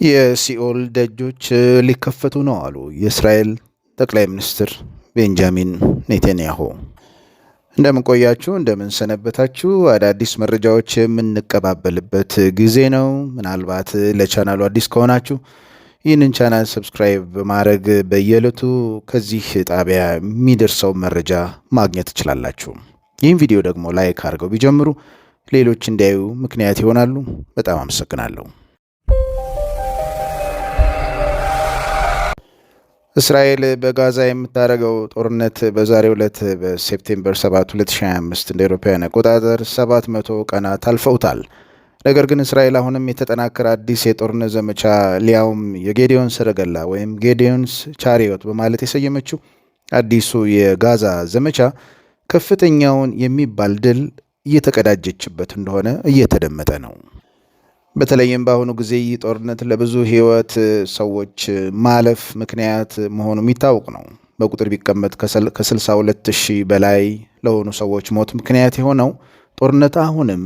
የሲኦል ደጆች ሊከፈቱ ነው አሉ የእስራኤል ጠቅላይ ሚኒስትር ቤንጃሚን ኔታንያሁ። እንደምን ቆያችሁ? እንደምን ሰነበታችሁ? አዳዲስ መረጃዎች የምንቀባበልበት ጊዜ ነው። ምናልባት ለቻናሉ አዲስ ከሆናችሁ ይህንን ቻናል subscribe በማድረግ በየዕለቱ ከዚህ ጣቢያ የሚደርሰው መረጃ ማግኘት ትችላላችሁ። ይህን ቪዲዮ ደግሞ like አድርገው ቢጀምሩ ሌሎች እንዲያዩ ምክንያት ይሆናሉ። በጣም አመሰግናለሁ። እስራኤል በጋዛ የምታደርገው ጦርነት በዛሬው ዕለት በ September 7 2025 እንደ አውሮፓውያን አቆጣጠር 700 ቀናት አልፈውታል። ነገር ግን እስራኤል አሁንም የተጠናከረ አዲስ የጦርነት ዘመቻ፣ ሊያውም የጌዲዮን ሰረገላ ወይም Gideon's Chariot በማለት የሰየመችው አዲሱ የጋዛ ዘመቻ ከፍተኛውን የሚባል ድል እየተቀዳጀችበት እንደሆነ እየተደመጠ ነው። በተለይም በአሁኑ ጊዜ ይህ ጦርነት ለብዙ ሕይወት ሰዎች ማለፍ ምክንያት መሆኑ የሚታወቅ ነው። በቁጥር ቢቀመጥ ከ62 ሺህ በላይ ለሆኑ ሰዎች ሞት ምክንያት የሆነው ጦርነት አሁንም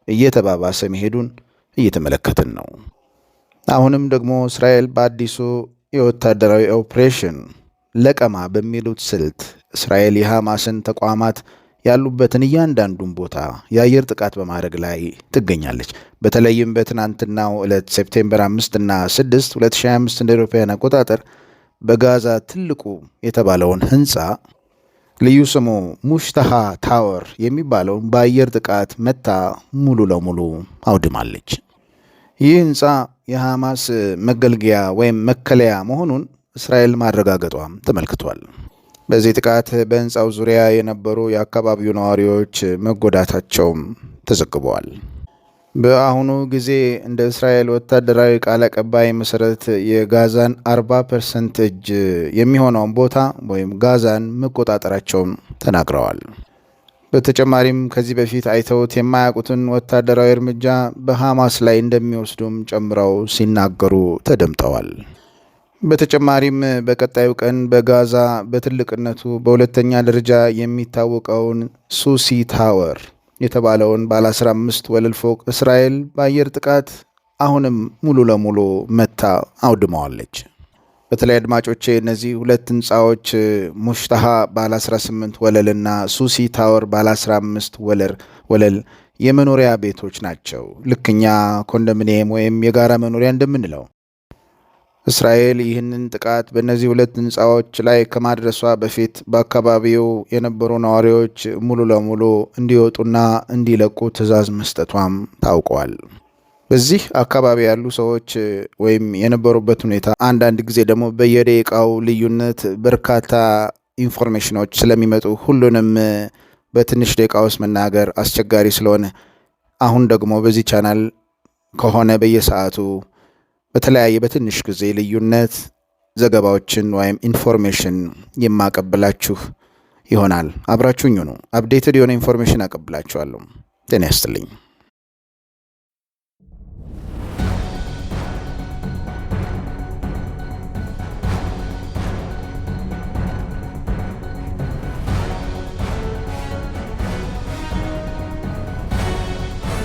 እየተባባሰ መሄዱን እየተመለከትን ነው። አሁንም ደግሞ እስራኤል በአዲሱ የወታደራዊ ኦፕሬሽን ለቀማ በሚሉት ስልት እስራኤል የሐማስን ተቋማት ያሉበትን እያንዳንዱን ቦታ የአየር ጥቃት በማድረግ ላይ ትገኛለች። በተለይም በትናንትናው ዕለት September 5 እና 6 2025 እንደ አውሮፓውያን አቆጣጠር በጋዛ ትልቁ የተባለውን ህንፃ፣ ልዩ ስሙ ሙሽታሃ Tower የሚባለውን፣ በአየር ጥቃት መታ ሙሉ ለሙሉ አውድማለች። ይህ ህንፃ የሐማስ መገልገያ ወይም መከለያ መሆኑን እስራኤል ማረጋገጧም ተመልክቷል። በዚህ ጥቃት በህንፃው ዙሪያ የነበሩ የአካባቢው ነዋሪዎች መጎዳታቸውም ተዘግበዋል። በአሁኑ ጊዜ እንደ እስራኤል ወታደራዊ ቃል አቀባይ መሰረት የጋዛን 40% እጅ የሚሆነውን ቦታ ወይም ጋዛን መቆጣጠራቸውን ተናግረዋል። በተጨማሪም ከዚህ በፊት አይተውት የማያውቁትን ወታደራዊ እርምጃ በሐማስ ላይ እንደሚወስዱም ጨምረው ሲናገሩ ተደምጠዋል። በተጨማሪም በቀጣዩ ቀን በጋዛ በትልቅነቱ በሁለተኛ ደረጃ የሚታወቀውን ሱሲ Tower የተባለውን ባለ 15 ወለል ፎቅ እስራኤል በአየር ጥቃት አሁንም ሙሉ ለሙሉ መታ አውድመዋለች። በተለይ አድማጮቼ፣ እነዚህ ሁለት ህንፃዎች ሙሽታሃ ባለ 18 ወለልና ሱሲ Tower ባለ 15 ወለል የመኖሪያ ቤቶች ናቸው። ልክ እኛ ኮንዶሚኒየም ወይም የጋራ መኖሪያ እንደምንለው። እስራኤል ይህንን ጥቃት በእነዚህ ሁለት ህንፃዎች ላይ ከማድረሷ በፊት በአካባቢው የነበሩ ነዋሪዎች ሙሉ ለሙሉ እንዲወጡና እንዲለቁ ትዕዛዝ መስጠቷም ታውቋል። በዚህ አካባቢ ያሉ ሰዎች ወይም የነበሩበት ሁኔታ፣ አንዳንድ ጊዜ ደግሞ በየደቂቃው ልዩነት በርካታ information ኖች ስለሚመጡ ሁሉንም በትንሽ ደቂቃ ውስጥ መናገር አስቸጋሪ ስለሆነ፣ አሁን ደግሞ በዚህ ቻናል ከሆነ በየሰዓቱ በተለያየ በትንሽ ጊዜ ልዩነት ዘገባዎችን ወይም information የማቀብላችሁ ይሆናል። አብራችሁኝ ሁኑ። Updated የሆነ information አቀብላችኋለሁ። ጤና ይስጥልኝ።